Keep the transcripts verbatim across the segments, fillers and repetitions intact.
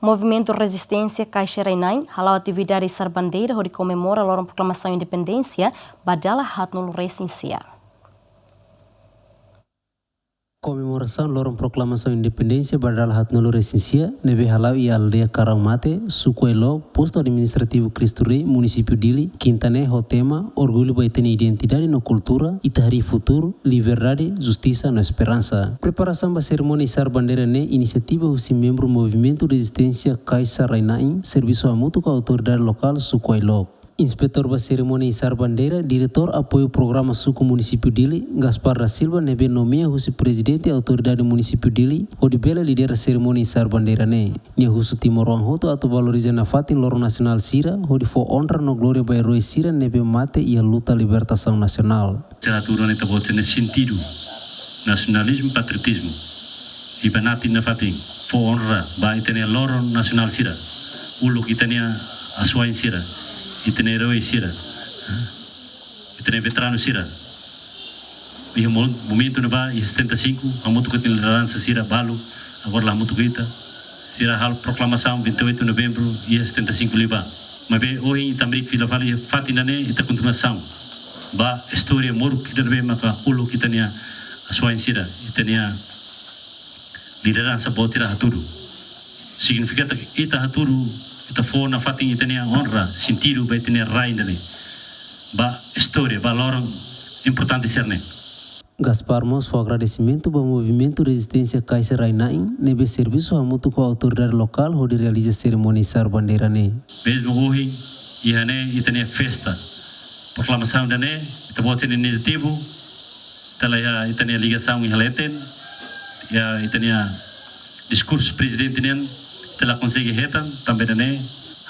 Movimentu Rezisténsia Kaixa Rai-Na'in hala'o atividade isar bandeira hodi komemora loron proklamasaun independénsia ba dala haatnulu resin sia. Komemorasaun loron proklamasaun independénsia ba dala haatnulu resin sia ne'ebé hala'o iha aldeia Karau Mate, suku Ailok, postu administrativu Cristo Rei, munisípiu Dili, kinta ne'e ho tema Orgullu ba ita-nia identidade no kultura, ita harii futuru, liberdade, justisa no esperansa. Preparasaun ba serimónia isar bandeira ne'e inisiativa husi membru Movimentu Rezisténsia Kaixa Rai-Na'in, servisu hamutuk ho autoridade lokál suku Ailok. Inspetór ba serimónia isar bandeira, diretór apoiu programa suku munisípiu Dili, Gaspar da Silva, ne'ebé nomeia husi prezidente autoridade munisípiu Dili, hodi bele lidera serimónia isar bandeira ne'e. Nia husu timoroan hotu atu valoriza nafatin loron nasionál sira, hodi fó onra no glória ba eroi sira ne'ebé mate iha luta libertasaun nasionál. Sira atu rona ita-boot sira-nia sentidu nasionalizmu, patriotizmu. Iha nafatin, nafatin fó onra ba ita-nia loron nasionál sira. Uluk ita-nia asuwa'in sira, ita-nia eroi sira, ita-nia veteranu sira. Iha mo-, momentu ne'ebá, iha setenta e cinco, hamutuk ho ita-nia lideransa sira balu, agora la hamutuk ho ita. Sira halo proklamasaun vinte e oito de novembro iha setenta e cinco liubá. Maibé ohin ita hamriik fila fali iha fatin ida-ne'e, ita kontinuasaun ba istória moruk ida ne'ebé maka uluk ita-nia asuwa'in sira, ita-nia lideransa boot sira hatudu. Signifika katak ita hatudu, ita fó nafatin ita-nia onra, sentidu ba ita-nia rai ida-ne'e, ba istória, ba loron importante sira-ne'e. Gaspar mós fó agradesimentu ba Movimentu Rezisténsia Kaixa Rai-Na'in, ne'ebé servisu hamutuk ho autoridade lokál hodi realiza serimónia isar bandeira ne'e. Mezmu ohin, iha ne'e ita-nia festa proklamasaun ida-ne'e, ita-boot sira-nia inisiativa, ita la iha ita-nia ligasaun iha leten, iha ita-nia diskursu prezidente nian, ita la konsege hetan, tanba ida-ne'e,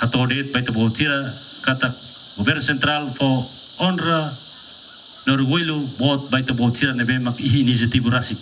hato'o de'it ba ita-boot sira, katak governu sentrál fó onra no orgullu boot ba ita-boot sira ne'ebé mak iha inisiativa rasik.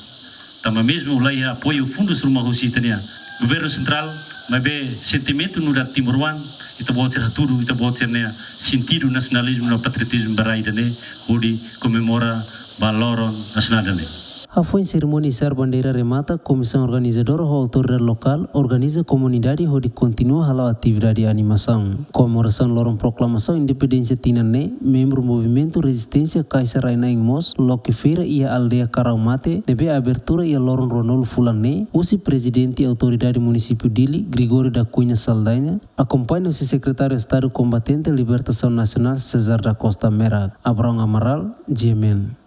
Tanba mezmu la iha apoiu fundus ruma husi ita-nia governu sentrál, maibé sentimentu nu'udar timoroan, ita-boot sira hatudu ita-boot sira-nia sentidu nasionalizmu no patriotizmu ba rai ida-ne'e, hodi komemora ba loron nasionál ida-ne'e. Hafoin serimónia isar bandeira remata, komisaun organizadora ho autoridade lokál organiza komunidade hodi kontinua hala'o atividade animasaun. Komemorasaun loron proklamasaun independénsia tinan ne'e, membru Movimentu Rezisténsia Kaixa Rai-Na'in mós loke feira iha aldeia Karau Mate, ne'ebé abertura iha loron ruanulu fulan ne'e, husi prezidente autoridade munisípiu Dili, Gregório da Cunha Saldanha, akompaña husi sekretáriu Estadu kombatente libertasaun nasionál César da Costa Merak. Abraão Amaral, G M N.